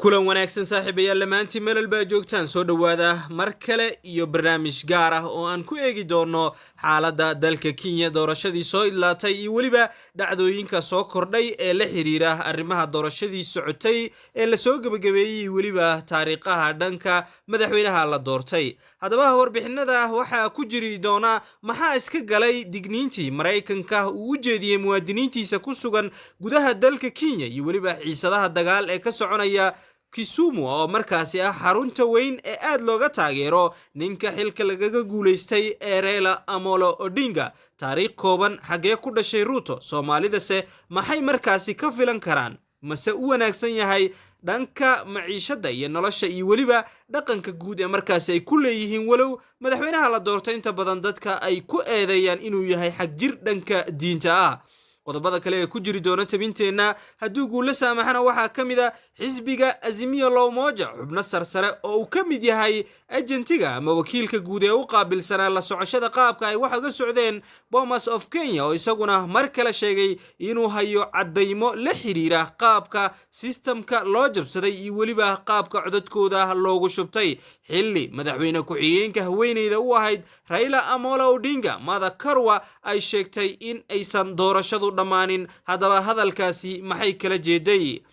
Kulan wanaagsan, saaxiibayaal, dhammaantiin melel baa joogtaan. Soo dhowaada mar kale iyo barnaamij gaar ah oo aan ku eegi doono xaaladda dalka Kenya, doorashadii soo idlaatay iyo weliba dhacdooyinka soo kordhay ee la xiriira arrimaha doorashadii socotay ee lasoo gebagabeeyey iyo weliba taariikhaha dhanka madaxweynaha la doortay. Haddaba warbixinada waxaa ku jiri doona: maxaa iska galay digniintii Maraykanka uu u jeediyey muwaadiniintiisa ku sugan gudaha dalka Kenya, iyo weliba xiisadaha dagaal ee ka soconaya Kisumu oo markaasi ah xarunta weyn ee aad looga taageero ninka xilka lagaga guulaystay ee Raila Amolo Odinga? Taariikh kooban: xaggee ku dhashay Ruto? Soomaalidase maxay markaasi ka filan karaan? Mase u wanaagsan yahay dhanka maciishadda iyo nolosha iyo weliba dhaqanka guud ee markaasi ay ku leeyihiin, walow madaxweynaha la doortay inta badan dadka ay ku eedeeyaan inuu yahay xagjir dhanka diinta ah? Qodobada kale ee ku jiri doona tabinteenna, hadduu guulo saamaxana, waxaa ka mid a xisbiga Azimio la Umoja xubno sarsare oo uu ka mid yahay agentiga ama wakiilka guud ee u qaabilsanaa la socoshada qaabka ay wax uga socdeen Bomas of Kenya, oo isaguna mar kale sheegay inuu hayo caddaymo la xiriira qaabka sistamka loo jabsaday iyo weliba qaabka codadkooda loogu shubtay, xilli madaxweyne ku-xigeenka haweeneyda u ahayd Raila Amolo Odinga, Martha Karua, ay sheegtay in aysan doorashadu dhammaanin. Haddaba hadalkaasi maxay kala jeeday?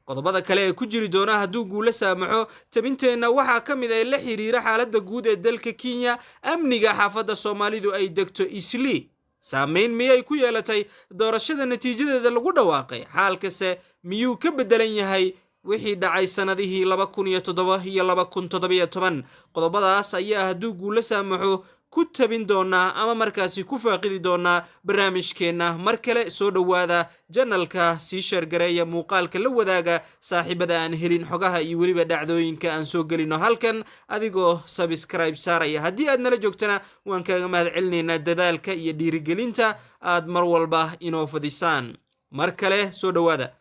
Qodobada kale ee ku jiri doona, hadduu guulo saamaxo, tabinteenna waxaa ka mid ee la xiriira xaaladda guud ee dalka Kenya. Amniga xaafadda Soomaalidu ay degto Islii saameyn miyay ku yeelatay doorashada natiijadeeda lagu dhawaaqay? Xaalkase miyuu ka beddelan yahay wixii dhacay sannadihii 2007 iyo 2017? Qodobadaas ayaa, hadduu guulo saamaxo, ku tabin doonaa ama markaasi ku faaqidi doonaa barnaamijkeenna. Mar kale soo dhowaada, channelka sii share gareeya, muuqaalka la wadaaga saaxiibada aan helin xogaha iyo weliba dhacdooyinka aan soo gelino halkan, adigoo subscribe saaraya. Haddii aad nala joogtana, waan kaaga mahad celinaynaa dadaalka iyo dhiirigelinta aad mar walba inoo fadisaan. Mar kale soo dhowaada.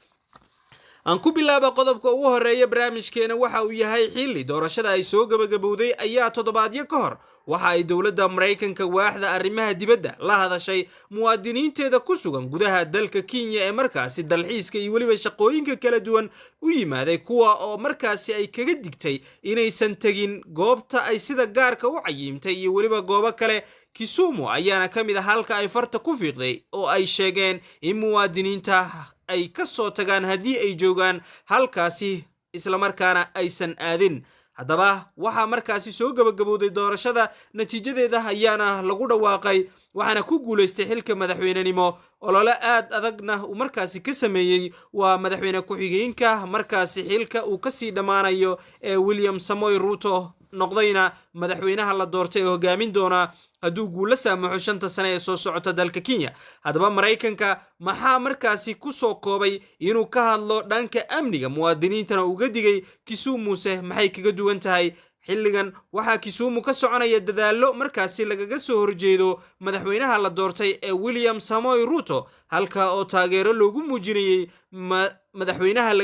Aan ku bilaaba qodobka ugu horeeya barnaamijkeena. Waxa uu yahay: xilli doorashada ay soo gabagabowday ayaa toddobaadyo ka hor waxa ay dowladda Maraykanka waaxda arrimaha dibadda la hadashay muwaadiniinteeda ku sugan gudaha dalka Kenya ee markaasi dalxiiska iyo weliba shaqooyinka kala duwan u yimaaday, kuwa oo markaasi ay kaga digtay inaysan tegin goobta ay sida gaarka u cayiimtay iyo weliba goobo kale. Kisumu ayaana ka mid a halka ay farta ku fiiqday oo ay sheegeen in muwaadiniinta ay ka soo tagaan haddii ay joogaan halkaasi, islamarkaana aysan aadin. Haddaba waxaa markaasi soo gabagabowday doorashada, natiijadeeda ayaana lagu dhawaaqay, waxaana ku guulaystay xilka madaxweynenimo, olole aad adagna uu markaasi ka sameeyey, waa madaxweyne ku-xigeenka markaasi xilka uu kasii dhammaanayo ee William Samoei Ruto, noqdayna madaxweynaha la doortay ee hogaamin doona, hadduu guulo saamaxo, 5ta sane ee soo socota dalka Kenya. Haddaba Maraykanka maxaa markaasi ku soo koobay inuu ka hadlo dhanka amniga, muwaadiniintana uga digay? Kisumuse maxay kaga duwan tahay? Xilligan waxaa Kisumu ka soconaya dadaallo markaasi lagaga soo horjeedo madaxweynaha la doortay ee William Samoei Ruto, halka oo taageero loogu muujinayey madaxweynaha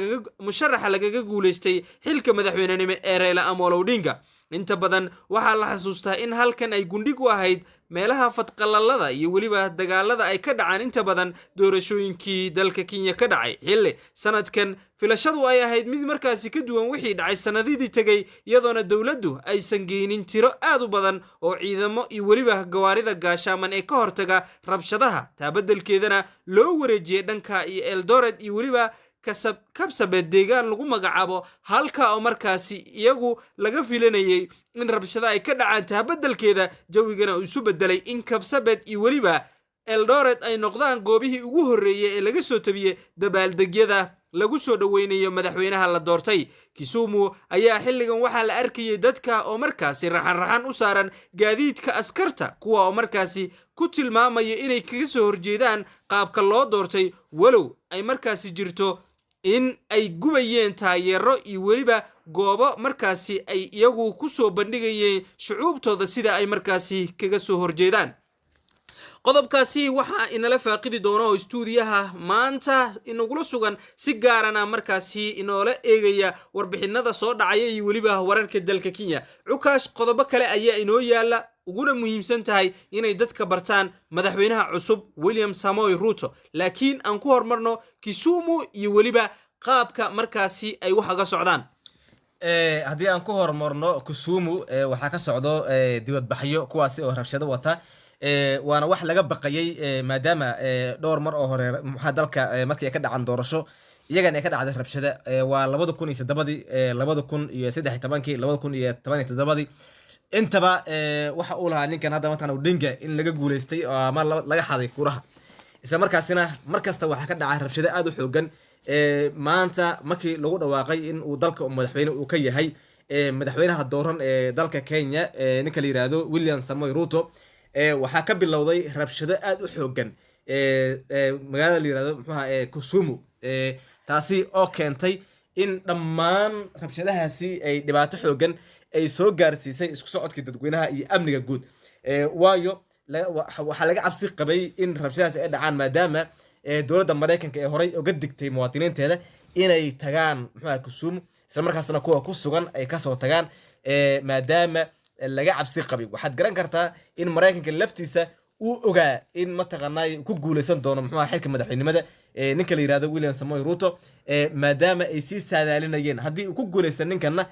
musharaxa lagaga guulaystay xilka madaxweynenimo ee Raila Amolo Odinga. Inta badan waxaa la xasuustaa in halkan ay gundhig u ahayd meelaha fadqalalada iyo weliba dagaalada ay ka dhacaan inta badan doorashooyinkii dalka Kenya ka dhacay, xilli sanadkan filashadu ay ahayd mid markaasi ka duwan wixii dhacay sanadidii tegey, iyadoona dowladdu aysan geynin tiro aad u badan oo ciidamo iyo weliba gawaarida gaashaaman ee ka hortaga rabshadaha. Taa beddelkeedana loo wareejiyey dhanka iyo Eldoret iyo weliba Kabsabeed deegaan lagu magacaabo, halka oo markaasi iyagu laga filanayay in rabshado ay ka dhacaan. Taa beddelkeeda jawigana uu isu bedelay in Kabsabed iyo weliba Eldoret ay noqdaan goobihii ugu horreeyey ee laga soo tabiyey dabaaldegyada lagu soo dhoweynayo madaxweynaha la doortay. Kisumu ayaa xilligan waxaa la arkayay dadka oo markaasi raxan raxan u saaran gaadiidka askarta, kuwa oo markaasi ku tilmaamaya inay kaga soo horjeedaan qaabka loo doortay, walow ay markaasi jirto in ay gubayeen taageero iyo weliba goobo markaasi ay iyagu ku soo bandhigayeen shucuubtooda sida ay markaasi kaga soo horjeedaan. Qodobkaasi waxaa inala faaqidi doona oo istuudiyaha maanta inagula sugan, si gaarana markaasi inoola eegaya warbixinada soo dhacaya iyo weliba wararka dalka Kenya, Cukaash. Qodobo kale ayaa inoo yaala, uguna muhiimsan tahay inay dadka bartaan madaxweynaha cusub William Samoei Ruto, laakiin aan ku horumarno Kisumu iyo weliba Qaabka markaasi ay wax uga socdaan. Haddii aan ku horumarno Kisumu, waxaa ka socdo dibadbaxyo, kuwaasi oo rabshado wata. Waana wax laga baqayay, maadaama dhowr mar oo hore maxaa dalka markii ay ka dhacan doorasho iyagan ay ka dhacday rabshada. Waa 2007-dii, 2013-kii, 2017-dii intaba. Waxa uu lahaa ninkan hadda mataqana Odinga in laga guuleystay ama laga xaday kuraha, isla markaasina mar kasta waxaa ka dhacay rabshado aada u xoogan. Maanta markii lagu dhawaaqay in uu dalka madaxweyne uu ka yahay madaxweynaha dooran ee dalka Kenya, ninka la yiraahdo William Samoei Ruto, waxaa ka bilowday rabshado aada u xoogan magaalada la yirahdo muxuaha Kisumu, taasi oo keentay in dhammaan rabshadahaasi ay dhibaato xoogan ay soo gaarsiisay isku socodkii dadweynaha iyo amniga guud. Waayo waxaa laga cabsi qabay in rabshadahaasi ay dhacaan, maadaama dowladda Maraykanka ee horey uga digtay muwaadiniinteeda inay tagaan muxuaha Kisumu, isla markaasna kuwa ku sugan ay kasoo tagaan, maadaama laga cabsi qabay. Waxaad garan kartaa in Maraykanka laftiisa uu ogaa in mataqaanaa ku guuleysan doono muxuaha xilka madaxweynimada ninka la yirahdo William Samoei Ruto, maadaama ay sii saadaalinayeen haddii uu ku guuleysan ninkanna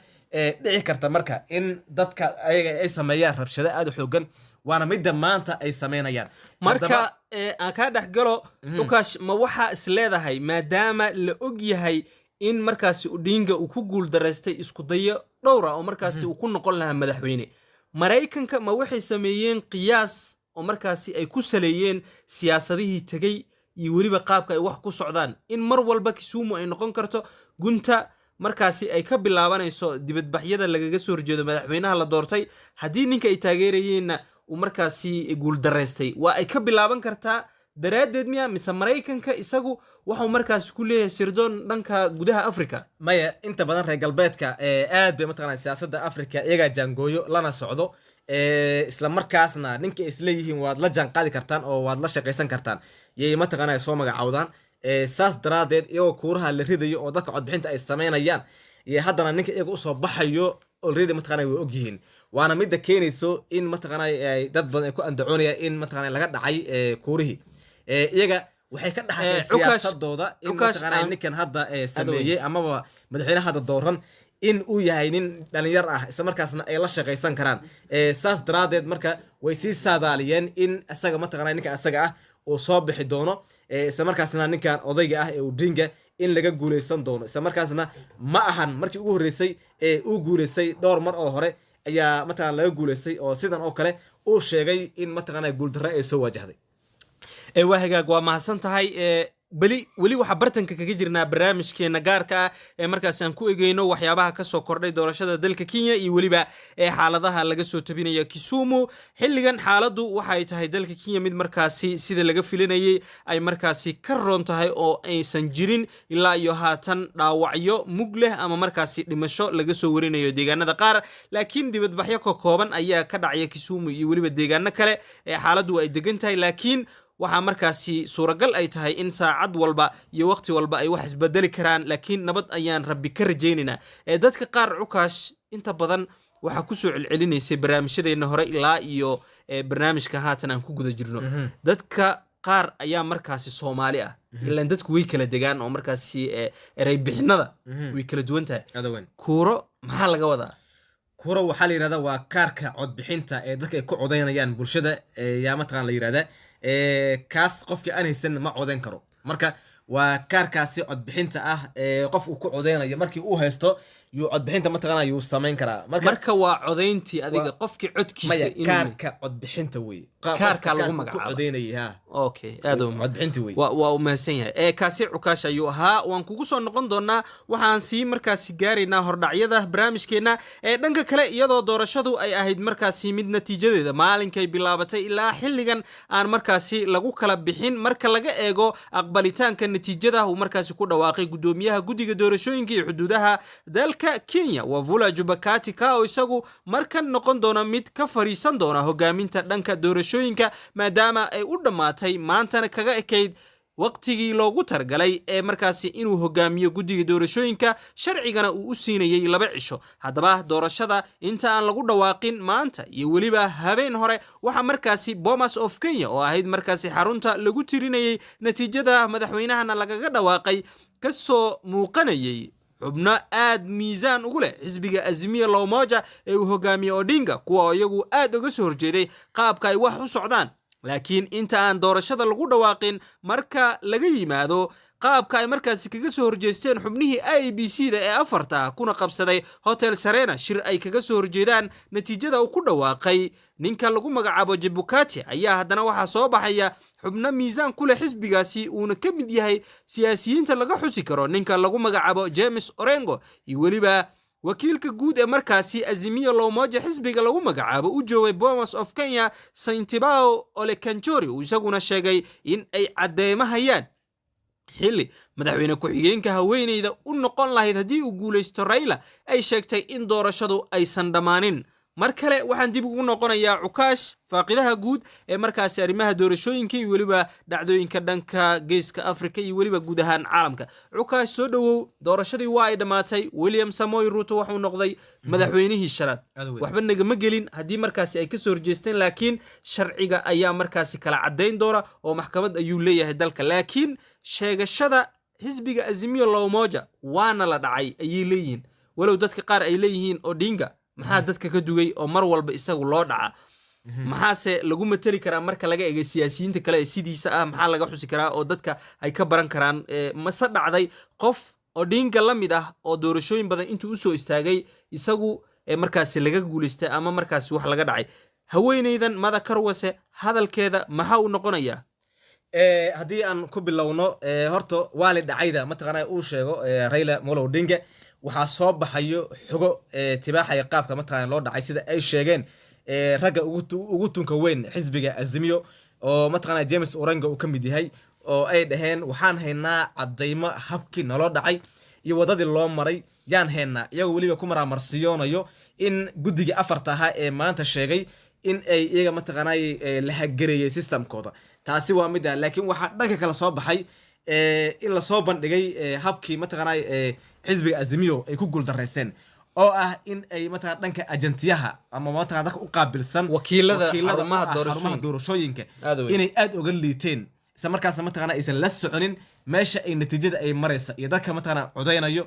dhici karta marka in dadka ayaga ay sameeyaan rabshado aada u xoogan, waana midda maanta ay sameynayaan. Marka aan kaa dhex galo, Cukaash, ma waxaa is leedahay maadaama la og yahay in markaasi Odinga uu ku guul daraystay isku dayo dhowra oo markaasi uu ku noqon lahaa madaxweyne, Maraykanka ma waxay sameeyeen qiyaas oo markaasi ay ku saleeyeen siyaasadihii tegey iyo weliba qaabka ay wax ku socdaan, in mar walba Kisumu ay noqon karto gunta markaasi ay ka bilaabanayso dibadbaxyada lagaga soo horjeedo madaxweynaha la doortay, haddii ninka ay taageerayeenna uu markaasi guuldaraystay, waa ay ka bilaaban kartaa daraaddeed miya, mise Maraykanka isagu waxuu markaasi ku leeyahay sirdoon dhanka gudaha Africa? Maya, inta badan reer galbeedka aad bay mataqanaa siyaasadda Africa iyagaa jaangooyo lana socdo, isla markaasna ninka isleeyihiin waad la jaan qaadi kartaan oo waad la shaqaysan kartaan yay mataqanaa soo magacawdaan. Saas daraaddeed iyagoo kuuraha la ridayo oo dadka codbixinta ay samaynayaan iyo haddana ninka iyaga usoo baxayo already mataqanaa way ogyihiin, waana midda keenayso in mataqanaa ay dad badan ay ku andacoonayaan in mataqanaa laga dhacay kuurihii. Iyaga waxay ka dhaxleen siyaasadooda in mataqanaa ninkan hadda sameeyey amaba madaxweynaha hadda dooran in uu yahay nin dhalinyar ah, isla markaasna ay la shaqaysan karaan. Saas daraaddeed marka way sii saadaaliyeen in isaga mataqanaa ninkan isaga ah uu soo bixi doono, isla markaasna ninkan odayga ah ee Odinga in laga guuleysan doono. Isla markaasna ma ahan markii ugu horreysay ee uu guuleystay, dhowr mar oo hore ayaa mataqana laga guuleystay oo sidan oo kale uu sheegay in mataqana guuldarro ay soo wajahday. Waa hagaag, waa mahadsan tahay. Beli weli waxaa bartanka kaga jirnaa barnaamijkeena gaarka ah ee markaas aan ku egeyno waxyaabaha kasoo kordhay doorashada dalka Kenya iyo weliba ee xaaladaha laga soo tabinayo Kisumu. Xilligan xaaladdu waxay tahay dalka Kenya mid markaasi sida laga filanayay ay markaasi ka roon tahay, oo aysan jirin ilaa iyo haatan dhaawacyo mug leh ama markaasi dhimasho laga soo warinayo deegaanada qaar, laakiin dibadbaxyo ka kooban ayaa ka dhacaya Kisumu iyo weliba deegaano kale ee xaaladdu ay degan tahay. Laakiin waxaa markaasi suuragal ay tahay in saacad walba iyo waqti walba ay wax isbedeli karaan, laakiin nabad ayaan Rabbi ka rajaynaynaa. Ee dadka qaar, Cukaash, inta badan waxaa kusoo celcelinaysay barnaamijyadeena hore ilaa iyo barnaamijka haatan aan ku guda jirno, dadka qaar ayaa markaasi Soomaali ah, ilaan dadku way kala degaan oo markaasi erey bixinada way kala duwan tahay. Adawen. Kuuro maxaa laga wadaa? Kura waxaa la yirahdaa waa kaarka codbixinta ee dadka ay ku codeynayaan bulshada yaa mataqaan la yirahdaa. Kaas qofkii aan haysan ma codeyn karo. Marka waa kaarkaasi codbixinta ah ee qof uu ku codeynayo, markii uu haysto yuu codbixinta mataqaana yuu samayn karaa. Marka Marka waa codayntii adiga qofkii codkiisa maya inuu kaarka codbixinta wey. Kaarka qofka lagu kaarka ku magacaabo. Codeynayay ha. Okay, aad u Codbixinta wey. Waa u mahadsan yahay. Kaasi Cukaash ayuu ahaa. Waan kugu soo noqon doonaa, waxaan sii markaasi gaaraynaa hordhacyada barnaamijkeenna. Ee dhanka kale, iyadoo doorashadu ay ahayd markaasi mid natiijadeeda maalinkay bilaabatay ilaa xilligan aan markaasi lagu kala bixin, marka laga eego aqbalitaanka natiijada uu markaasi ku dhawaaqay gudoomiyaha guddiga doorashooyinka iyo xuduudaha dalka Kenya, Wafula Chebukati, ka oo isagu markan noqon doona mid ka fariisan doona hogaaminta dhanka doorashooyinka, maadaama ay u dhammaatay maantana kaga ekayd. Waqtigii loogu targalay ee markaasi inuu hogaamiyo guddiga doorashooyinka, sharcigana uu u siinayey 2 cisho. Haddaba doorashada inta aan lagu dhawaaqin maanta iyo weliba habeen hore, waxaa markaasi Bomas of Kenya, oo ahayd markaasi xarunta lagu tirinayey natiijada madaxweynahana lagaga dhawaaqay, kasoo muuqanayay xubno aad miisaan ugu leh xisbiga Azimio la Umoja ee uu hogaamiye Odinga, kuwa iyagu aad uga soo horjeeday qaabka ay wax u socdaan. Laakiin inta aan doorashada lagu dhawaaqin, marka laga yimaado qaabka ay markaasi kaga soo horjeesteen xubnihii IEBC da ee afarta, kuna qabsaday Hotel Serena shir ay kaga soo horjeedaan natiijada uu ku dhawaaqay ninka lagu magacaabo Jebukati, ayaa haddana waxaa soo baxaya xubno miisaan ku leh xisbigaasi, uuna ka mid yahay siyaasiyiinta laga xusi karo ninka lagu magacaabo James Orengo iyo weliba wakiilka guud ee markaasi Azimio la Umoja xisbiga lagu magacaabo u joogay Bomas of Kenya, Saitabao Ole Kanchory, uu isaguna sheegay in ay caddeemahayaan, xilli madaxweyne ku-xigeenka haweeneyda u noqon lahayd haddii uu guulaysto Raila ay sheegtay in doorashadu aysan dhammaanin. Mar kale waxaan dib ugu noqonayaa Cukaash, faaqidaha guud ee markaasi arrimaha doorashooyinka iyo weliba dhacdooyinka dhanka Geeska Afrika iyo weliba guud ahaan caalamka. Cukaash, soo dhowow. Doorashadii waa ay dhammaatay. William Samoei Ruto waxuu noqday madaxweynihii shanaad. Waxba nagama gelin haddii markaasi ay kasoo horjeesteen, laakiin sharciga ayaa markaasi kala caddayn doona oo maxkamad ayuu leeyahay dalka. Laakiin sheegashada xisbiga Azimio la Umoja, waana la dhacay ayay leeyihiin, walow dadka qaar ay leeyihiin Odinga maxaa dadka ka dugay oo mar walba isagu loo dhaca? Maxaase lagu mateli karaa marka laga eegay siyaasiyiinta kale ee sidiisa ah? Maxaa laga xusi karaa oo dadka ay ka baran karaan? Mase dhacday qof Odinga la mid ah oo doorashooyin badan intuu usoo istaagay isagu markaasi laga guulaystay ama markaasi wax laga dhacay? Haweeneydan Martha Karua-se hadalkeeda maxaa uu noqonayaa? Haddii aan ku bilowno, horta waa la dhacayda mataqaanaa uu sheego Raila Molo Odinga, waxaa soo baxayo xogo tibaaxaya qaabka mataqaana loo dhacay, sida ay sheegeen ragga ugu tunka weyn xisbiga Azimio, oo mataqaana James Orengo uu ka mid yahay, oo ay dhaheen waxaan haynaa caddaymo habkii naloo dhacay iyo waddadii loo maray yaan haynaa, iyagoo weliba ku maraamarsiiyoonayo in guddiga afarta ahaa ee maanta sheegay in ay iyaga mataqaanay la hack-gareeyey systemkooda. Taasi waa midda. Laakiin waxaa dhanka kale soo baxay in lasoo bandhigay habkii mataqaanay xisbiga Azimio ay ku guuldareysteen, oo ah in ay mataqana dhanka agentiyaha ama mataqana dadka u qaabilsan wakiilada wakiilada u xarumaha ah xarumaha doorashooyinka doorashooyinka Aad u weyn. inay aad uga liiteen, isla markaasna mataqana aysan la soconin meesha ay natiijada ay maraysa iyo dadka mataqana codeynayo,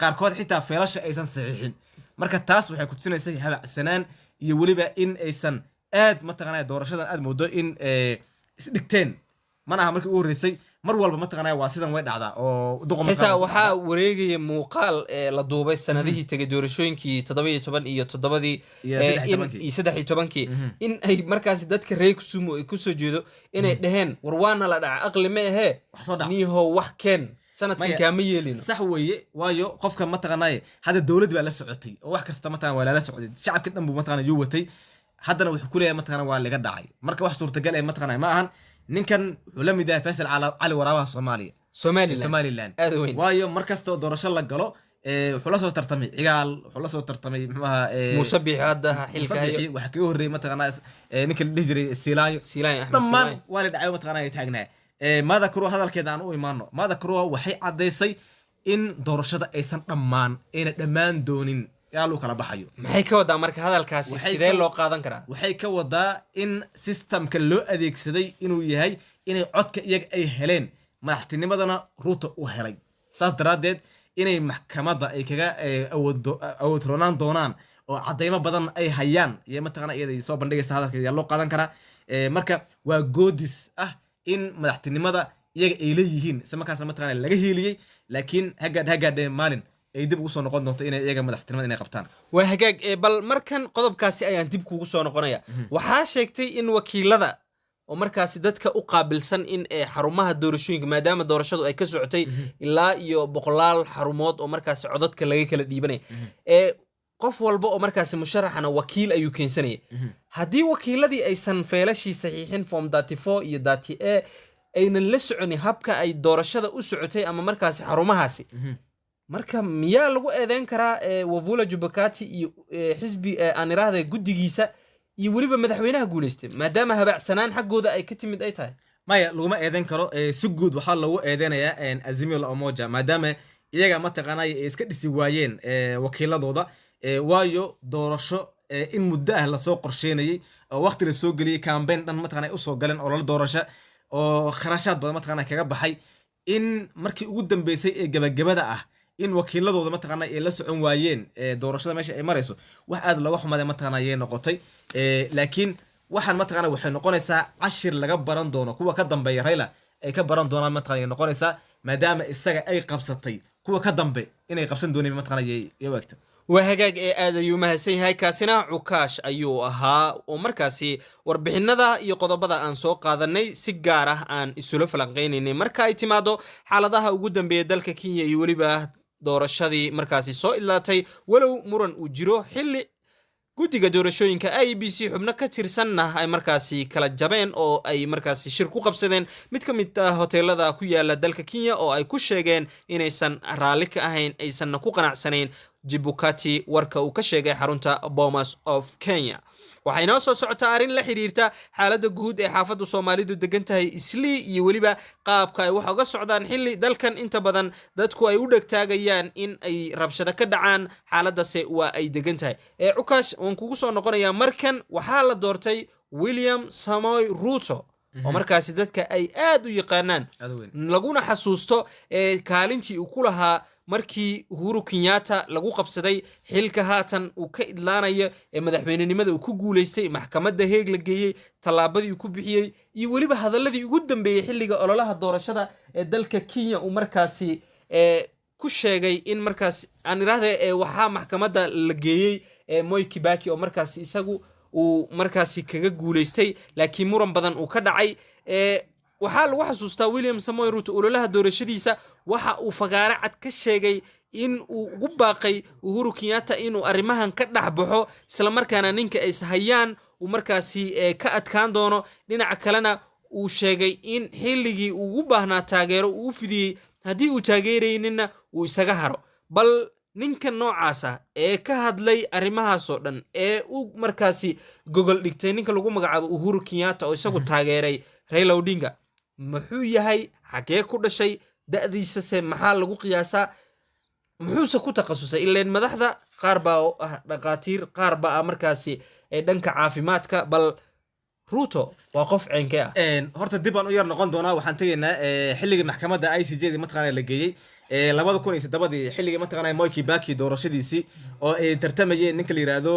qaarkood xitaa feelasha aysan saxiixin. Marka taas waxay ku tusinaysay habacsanaan iyo weliba in aysan aad mataqana doorashadan aad moodo in isdhigteen. Mana aha markii ugu horreysay, mar walba mataqana waa sidan, way dhacdaa oo duqa Xitaa waxaa wareegaya muuqaal la duubay sanadihii tegay, doorashooyinkii 17 iyo toddobadii Iyo 13-kii. iyo 13-kii, in ay markaasi dadka reer Kisumu ay kusoo jeedo inay dhaheen, "War waana la dhaca, aqli ma ahee." Wax soo dhac. Niihow, wax keen sanadkan. Maya, Kaama yeelino. Sax weeye, waayo qofka mataqaanaaye hadda dowladda baa la socotay oo wax kasta mataqana waa lala socday, shacabka dhan buu mataqana yuu watay, haddana wuxuu ku leeyahay mataqana waa laga dhacay. Marka wax suurtagal eh mataqana ma ahan. Ninkan wuxuu la mid yahay Faysal Cali Waraabaha Soomaaliya. Somaliland. Somaliland. Aad u weyn. Waayo mar kasta oo doorasho la galo, wuxuu la soo tartamay Cigaal, wuxuu la soo tartamay muxuu ahaa Muuse Biixi hadda xilka Muuse hayo. Biixi, waxaa kaga horreeyay mataqaanaa ninka la dhihi jiray Siilaanyo. Siilaanyo, Axmed Dhammaan Siilaanyo. waa la dhacay mataqaanaa ay taagnaa. Martha Karua hadalkeeda aan u imaano. Martha Karua waxay caddaysay in doorashada aysan dhammaan, ayna dhammaan doonin ilaa lagu kala baxayo. Maxay ka wadaa marka hadalkaasi? Sidee loo qaadan karaa? Waxay ka wadaa in systemka loo adeegsaday inuu yahay inay codka iyaga ay heleen, madaxtinimadana Ruto u helay, saas daraaddeed inay maxkamadda ay kaga awood roonaan doonaan oo caddaymo badan ay hayaan iyo mataqana iyada soo bandhigaysa. Hadalka yaa loo qaadan karaa? Marka waa goodis ah in madaxtinimada iyaga ay leeyihiin, isla markaasna mataqana laga hiiliyey, laakiin hagaadh hagaadhee maalin ay dib ugu soo noqon doonto inay iyaga madaxtinimada inay qabtaan. Waa hagaag. Bal markan qodobkaasi ayaan dib kugu soo noqonaya. Waxaa sheegtay in wakiilada oo markaasi dadka u qaabilsan in xarumaha doorashooyinka, maadaama doorashadu ay ka socotay ilaa iyo boqolaal xarumood oo markaasi codadka laga kala dhiibanaya, qof walba oo markaasi musharaxana wakiil ayuu keensanaya. Haddii wakiiladii aysan feelashii saxiixin, form 34 iyo 30A, aynan la soconin habka ay doorashada u socotay ama markaasi xarumahaasi, marka miyaa lagu eedeyn karaa Wafula Chebukati iyo xisbi aan iraahda guddigiisa iyo weliba madaxweynaha guuleystay, maadaama habacsanaan xaggooda ay ka timid ay tahay? Maya, laguma eedeyn karo. Si guud waxaa loogu eedeynayaa Azimio la Umoja, maadaama iyaga mataqaanay ay iska dhisi waayeen wakiiladooda, waayo doorasho in muddo ah lasoo qorsheynayay oo waqti la soo geliyey, campaign dhan mataqaanay usoo galeen, olole doorasho oo kharashaad badan mataqaanay kaga baxay, in markii ugu dambeysay ee gabagabada ah in wakiiladooda mataqaanay ay la socon waayeen doorashada meesha ay marayso, wax aad looga xumaaday mataqaanay ayay noqotay. Laakiin waxaan mataqaana waxay noqonaysaa cashir laga baran doono, kuwa ka dambeeya Raila ay ka baran doonaan mataqaana ay noqonaysaa, maadaama isaga ay qabsatay, kuwa ka dambe inay qabsan dooneen mataqaana ayay u egta. Waa hagaag, ee aad ayuu mahadsan yahay. Kaasina Cukaash ayuu ahaa oo markaasi warbixinada iyo qodobada aan soo qaadanay si gaar ah aan isula falanqeynaynay marka ay timaado xaaladaha ugu dambeeya dalka Kenya iyo weliba doorashadii markaasi soo idlaatay, walow muran uu jiro, xilli guddiga doorashooyinka IEBC xubno ka tirsanna ay markaasi kala jabeen oo ay markaasi shir ku qabsadeen mid ka mid ah hoteelada ku yaala dalka Kenya, oo ay ku sheegeen inaysan raalli ka ahayn, aysanna ku qanacsanayn Chebukati warka uu ka sheegay xarunta Bomas of Kenya. Waxaa inoo soo socotaa arrin la xiriirta xaaladda guud ee xaafadda Soomaalidu degan tahay Islii iyo weliba qaabka ay wax uga socdaan, xilli dalkan inta badan dadku ay u dhegtaagayaan in ay rabshado ka dhacaan, xaaladase waa ay degan tahay. Ee Cukaash, waan kugu soo noqonayaa. Markan waxaa la doortay William Samoy Ruto, oo markaasi dadka ay aad u yaqaanaan, Aad u weyn, laguna xasuusto ee kaalintii uu ku lahaa markii Uhuru Kenyatta lagu qabsaday xilka haatan uu ka idlaanayo ee madaxweynenimada uu ku guuleystay, maxkamadda Heeg la geeyey, tallaabadii uu ku bixiyey iyo weliba hadaladii ugu dambeeyey xilliga ololaha doorashada ee dalka Kenya uu markaasi ku sheegay in markaas aan idhaahde waxaa maxkamadda la geeyey Moi Kibaki, oo markaasi isagu uu markaasi kaga guuleystay, laakiin muran badan uu ka dhacay. Waxaa lagu xasuustaa William Samoei Ruto ololaha doorashadiisa waxa uu fagaare cad ka sheegay in uu ugu baaqay Uhuru Kenyatta inuu arrimahan ka dhex baxo, islamarkaana ninka ay ishayaan uu markaasi ka adkaan doono. Dhinaca kalena uu sheegay in xilligii uu ugu baahnaa taageero uu u fidiyey, haddii uu taageerayninna uu isaga haro. Bal ninka noocaasa ee ka hadlay arrimahaasoo dhan ee u markaasi gogol dhigtay ninka lagu magacaabo Uhuru Kenyatta oo isagu taageeray Raila Odinga, muxuu yahay? Xagee ku dhashay? Da'diisase maxaa lagu qiyaasaa? Muxuuse ku takhasusay? Ileen madaxda qaar baa ah dhaqaatiir, qaar baa ah markaasi ee dhanka caafimaadka. Bal Ruto waa qof ceenkee ah? Horta dib baan u yar noqon doonaa. Waxaan tegaynaa xilligii maxkamadda ICJ di mataqaana la geeyey, 2007-dii, xilligii mataqaana Moi Kibaki doorashadiisii oo ay tartamayeen ninka la yiraahdo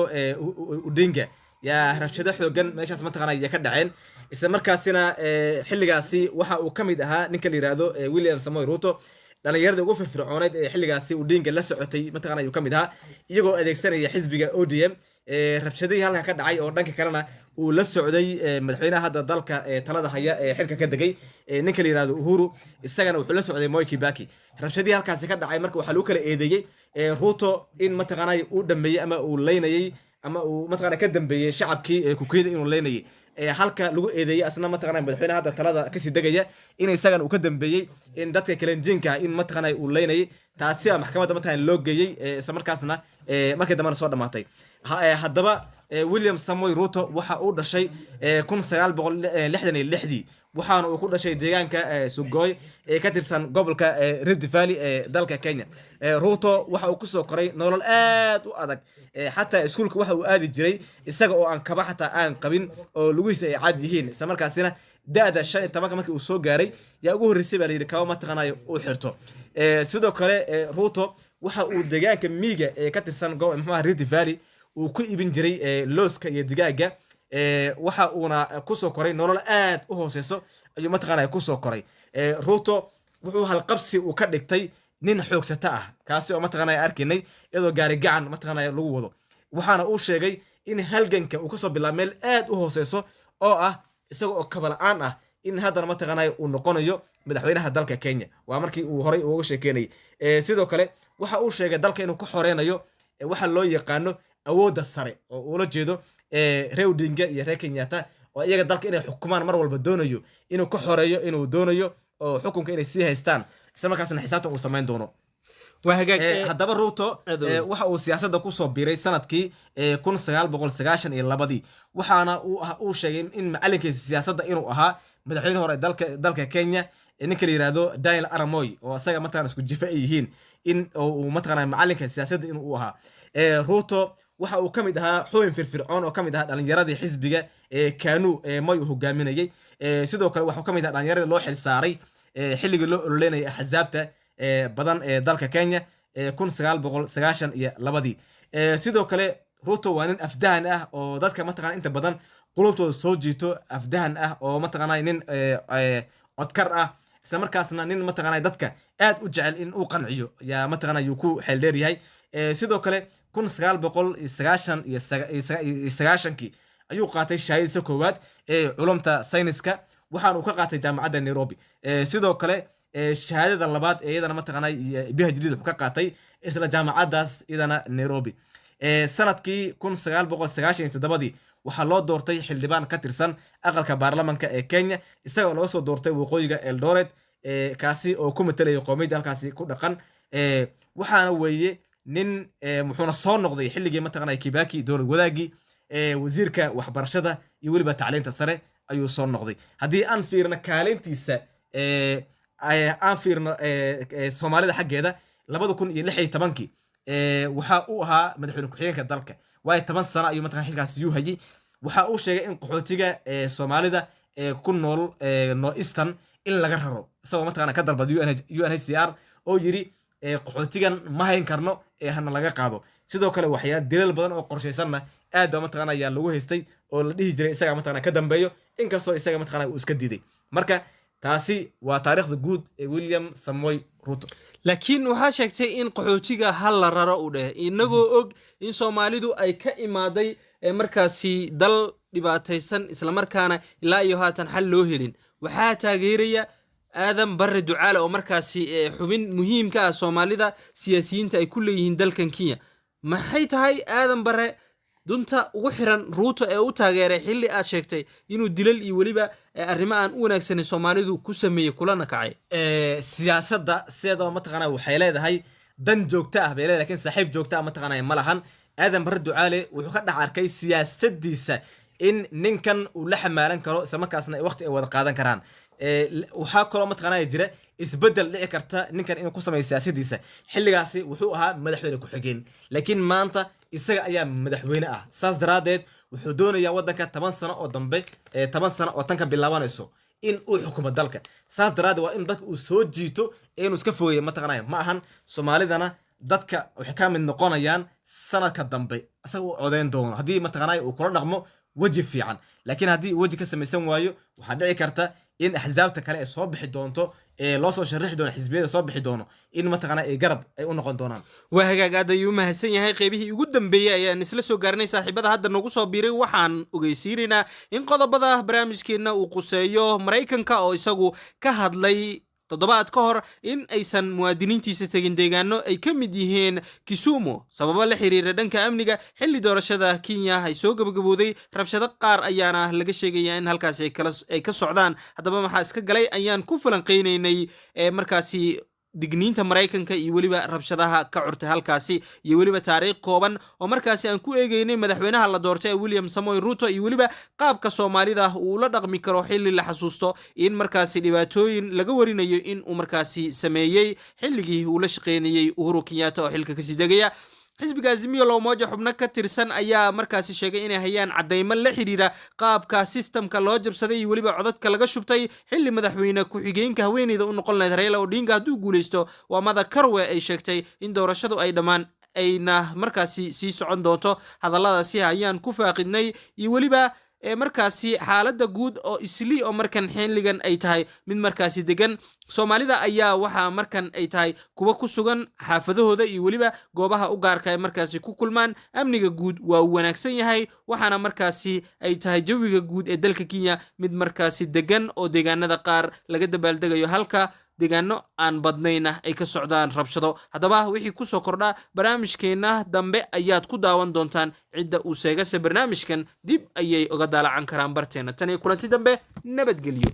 Odinga, yaa rabshado xoogan meeshaas mataqaana ay ka dhaceen. Isla markaasina xilligaasi waxa uu ka mid ahaa ninka la yiraahdo William Samoei Ruto dhalinyarada ugu firfircooneyd ee xilligaasi Odinga la socotay mataqaana ayuu ka mid ahaa, iyagoo adeegsanaya xisbiga ODM. Rabshadihii halka ka dhacay oo dhanka kalena uu la socday madaxweynaha hadda dalka talada haya ee xilka ka degay, ninka la yirahdo Uhuru, isagana wuxuu la socday Moi Kibaki. Rabshadihii halkaasi ka dhacay marka waxaa lagu kala eedeeyey Ruto in mataqaanay uu dhameeyey ama uu leynayey ama uu mataqaana ka dambeeyey shacabkii Kukuyada inuu leynayay, halka lagu eedeeyey asna mataqaana madaxweynaha hadda talada kasii degaya in isagana uu ka dambeeyey in dadka Kalenjinka in mataqaana uu leynayay. Taasi baa maxkamadda mataqaana loo geeyey, isla markaasna markii dambena soo dhamaatay. Haddaba William Samoei Ruto waxa uu dhashay 1966-dii, waxaana uu ku dhashay deegaanka Sugoi ee ka tirsan gobolka Rift Valley ee dalka Kenya. Ruto waxa uu kusoo koray nolol aad u adag, xataa iskuulka waxa uu aadi jiray isaga oo aan kaba xataa aan qabin oo lugihiisa ay cad yihiin. Isla markaasina da'da 15-ka markii uu soo gaaray yaa ugu horreysay baa la yidhi kaba mataqaanayo uu xirto. Sidoo kale Ruto waxa uu deegaanka miiga ee ka tirsan muxuu Rift Valley uu ku iibin jiray looska iyo digaaga. Waxa uuna kusoo koray nolol aad u hooseyso ayuu mataqaanaya kusoo koray. Ruto wuxuu halqabsi uu ka dhigtay nin xoogsato ah, kaasi oo mataqaanaya arkaynay iyadoo gaari gacan mataqaanaya lagu wado. Waxaana uu sheegay in halganka uu kasoo bilaabo meel aad u hooseyso oo ah isaga oo kaba la'aan ah, in haddana mataqaanaya uu noqonayo madaxweynaha dalka Kenya. Waa markii uu horay uga sheekeynayay. Sidoo kale waxa uu sheegay dalka inuu ka xoreynayo waxa loo yaqaano awoodda sare, oo uula jeedo reer Odinga iyo reer Kenyatta, oo iyaga dalka inay xukumaan mar walba doonayo, inuu ka xoreeyo inuu doonayo oo xukunka inay sii haystaan, isla markaasna xisaabtan uu samayn doono. Waa hagaag. Haddaba Ruto Aad u weyn. Waxa uu siyaasadda kusoo biiray sanadkii 1992-dii, waxaana uu sheegay in macalinkiisa siyaasadda inuu ahaa madaxweyne hore dalka Kenya, ninka la yihahdo Daniel Arap Moi, oo isaga mataqana isku jifa ay yihiin, in oo uu mataqana macalinka siyaasadda inuu ahaa. Ruto waxa uu ka mid ahaa xubin firfircoon oo ka mid ahaa dhalinyaradii xisbiga ee KANU ee Moi uu hogaaminayay. Sidoo kale waxuu ka mid ahaa dhalinyaradii loo xilsaaray xilligii loo ololeynayay axsaabta badan ee dalka Kenya 1992-dii. Sidoo kale Ruto waa nin afdahan ah oo dadka mataqana inta badan qulubtooda soo jiito, afdahan ah oo mataqana nin codkar ah, isla markaasna nin mataqana dadka aad u jecel in uu qanciyo yaa mataqana yuu ku xeeldheer yahay. Sidoo kale 1999-kii ayuu qaatay shahaadadiisa koowaad ee culumta sayniska, waxaana uu ka qaatay jaamacadda Nairobi. Sidoo kale shahaadada labaad ee iyadana mataqaanaa PhD wuxuu ka qaatay isla jaamacaddaas iyadana Nairobi. Sanadkii 1997-dii waxaa loo doortay xildhibaan ka tirsan aqalka baarlamanka ee Kenya, isagoo laga soo doortay waqooyiga Eldoret, kaasi oo ku matelaya qoomiyadda halkaasi ku dhaqan. Waxaana weeye nin wuxuuna soo noqday xilligii mataqaanaa Kibaki dowlad wadaagii wasiirka waxbarashada iyo weliba tacliinta sare ayuu soo noqday. Haddii aan fiirno kaalintiisa, aan fiirno Soomaalida xaggeeda, 2016-kii waxa uu ahaa madaxweyne ku-xigeenka dalka, waayo 10 sano ayuu mataqana xilkaasi yuu hayay. Waxa uu sheegay in qaxootiga Soomaalida ee ku nool North Eastern in laga raro, isagoo mataqana ka dalbaday UNHCR oo yiri qaxootigan ma hayn karno ee hana laga qaado. Sidoo kale waxyaala dilal badan oo qorshaysanna aad baa mataqana ayaa lagu haystay oo la dhihi jiray isaga mataqana ka dambeeyo, inkastoo isaga mataqana uu iska diiday. Marka taasi waa taariikhda guud ee William Samoei Ruto. Laakiin waxaa sheegtay in qaxootiga hal la raro u dheh, inagoo og in Soomaalidu ay ka imaaday markaasi dal dhibaataysan, islamarkaana ilaa iyo haatan xal loo helin. Waxaa taageeraya Aadan Barre Ducaale oo markaasi xubin muhiimka ah Soomaalida siyaasiyiinta ay ku leeyihiin dalkan Kenya. Maxay tahay Aadan Barre dunta ugu xiran Ruuto ee u taageeray, xilli aad sheegtay inuu dilal iyo weliba arrimo aan u wanaagsanin Soomaalidu ku sameeyey kulana kacay? Siyaasadda sideedaba mataqaanaa waxay leedahay dan joogto ah bay leedahay, lakin saaxiib joogto ah mataqaanaa ma lahan. Aadan Barre Ducaale wuxuu ka dhex arkay siyaasadiisa in ninkan uu la xamaalan karo, isla markaasna waqti ay wada qaadan karaan. Waxaa kaloo mataqaanaa jira isbedel dhici karta ninkan inuu ku sameeyo siyaasadiisa. Xilligaasi wuxuu ahaa madaxweyne ku-xigeen, laakiin maanta isaga ayaa madaxweyne ah. Saas daraaddeed wuxuu doonayaa waddanka 10 sano oo dambe, 10 sano oo tan ka bilaabanayso, in uu xukumo dalka. Saas daraaddeed waa in dadka uu soo jiito ee inuu iska fogeeyo mataqaanaya ma ahan. Soomaalidana dadka waxay ka mid noqonayaan sanadka dambe isaga uu codeyn doono haddii mataqaanaya uu kula dhaqmo weji fiican, laakiin haddii weji ka samaysan waayo, waxaa dhici karta in axsaabta kale ee soo bixi doonto ee loo soo sharixi doono, xisbiyada soo bixi doono, in mataqaanaa ay garab ay u noqon doonaan. Waa hagaag, aad ayuu mahadsan yahay. Qeybihii ugu dambeeyey ayaan isla soo gaarnay. Saaxiibada hadda nagu soo biiray waxaan ogeysiinaynaa in qodobada barnaamijkeenna uu quseeyo Maraykanka oo isagu ka hadlay toddobaad ka hor in aysan muwaadiniintiisa tegin deegaano ay ka mid yihiin Kisumu sababo la xiriira dhanka amniga, xilli doorashada Kenya ay soo gabagabooday. Rabshado qaar ayaana laga sheegayaa in halkaasi ay ka socdaan. Haddaba maxaa iska galay ayaan ku falanqeynaynay markaasi digniinta Maraykanka iyo weliba rabshadaha ka curtay halkaasi, iyo weliba taariikh kooban oo markaasi aan ku eegeynay madaxweynaha la doortay ee William Samoei Ruto, iyo weliba qaabka Soomaalida uu la dhaqmi karo, xilli la xasuusto in markaasi dhibaatooyin laga warinayo in uu markaasi sameeyey xilligii uu la shaqeynayey Uhuru Kenyatta oo xilka kasii degaya. Xisbiga Azimio la Umoja xubno ka tirsan ayaa markaasi sheegay inay hayaan caddaymo la xiriira qaabka sistamka loo jabsaday iyo weliba codadka laga shubtay, xilli madaxweyne ku-xigeenka haweeneyda u noqon lahayd Raila Odinga hadduu guuleysto waa Martha Karua ay sheegtay in doorashadu ay dhammaan ayna markaasi sii socon doonto. Hadalladaasi ayaan ku faaqidnay, iyo weliba ee markaasi xaaladda guud oo Islii oo markan xilligan ay tahay mid markaasi degan. Soomaalida ayaa waxaa markan ay tahay kuwa ku sugan xaafadahooda iyo weliba goobaha u gaarka ay markaasi ku kulmaan. Amniga guud waa uu wanaagsan yahay, waxaana markaasi ay tahay jawiga guud ee dalka Kenya mid markaasi degan oo deegaanada qaar laga dabaaldegayo, halka deegaano aan badnayna ay ka socdaan rabshado. Haddaba wixii kusoo kordha barnaamijkeenna dambe ayaad ku daawan doontaan. Cidda uu seegase barnaamijkan dib ayay uga daalacan karaan barteena. Tan iyo kulanti dambe, nabadgelyo.